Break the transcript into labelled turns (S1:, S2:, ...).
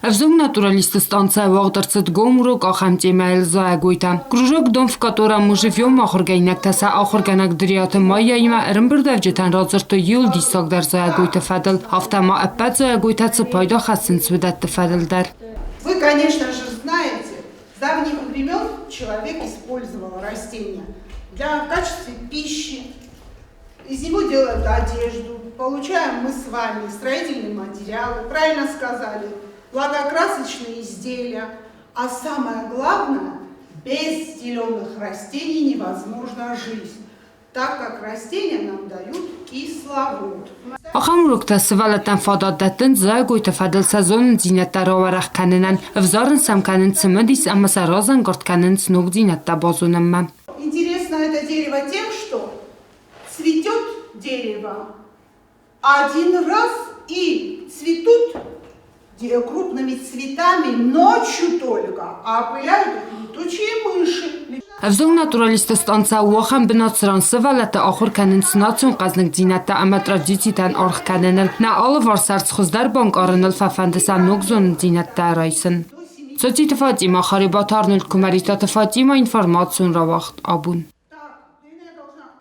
S1: Ӕвзонг натуралистты станцӕйы уагъд ӕрцыд гом урок ахӕм темӕйыл зайӕгойтӕ. Кружок Дом, в котором мы живем ахуыргӕнинӕгтӕ сӕ ахуыргӕнӕг Дриаты Майяимӕ ӕрӕмбырдуӕвджытӕн радзырдтой иуыл диссагдӕр зайӕгойты фӕдыл, афтӕ ма ӕппӕт зайӕгойтӕ цы пайда хӕссынц, уыдӕтты фӕдыл дӕр.
S2: Вы, конечно же, знаете, с давних времен человек использовал растения для в качестве пищи. Из него делают одежду, получаем мы с вами строительные материалы, правильно сказали, лакокрасочные изделия. А самое главное, без зеленых растений невозможна жизнь, так как растения нам дают кислород.
S1: Ахӕм уроктӕ сывӕллӕттӕн фадат дӕттынц зайӕгойты фӕдыл сӕ зонындзинӕдтӕ рауӕрӕх кӕнынӕн, ӕвзарын сӕм кӕнынц цымыдис ӕмӕ сӕ разӕнгард кӕнынц ногдзинӕдтӕ базонынмӕ.
S2: Интересно это дерево тем, что цветет дерево один раз и цветут крупными цветами ночью только, а опыляют их летучие мыши.
S1: Ӕвзонг натуралистты станцӕ уӕхӕн бынат, цыран сывӕллӕттӕ ахуыр кӕнынц национ хъӕзныгдзинӕдтӕ ӕмӕ традицитӕн аргъ кӕныныл, нӕ алыварс ӕрдз хуыздӕр банкъарыныл фӕфӕнды сӕ ног зонындзинӕдтӕ райсын. Цоциты Фатимӕ, Харебаты Арнольд, Куымӕридтаты Фатимӕ, информацион рауагъд абон.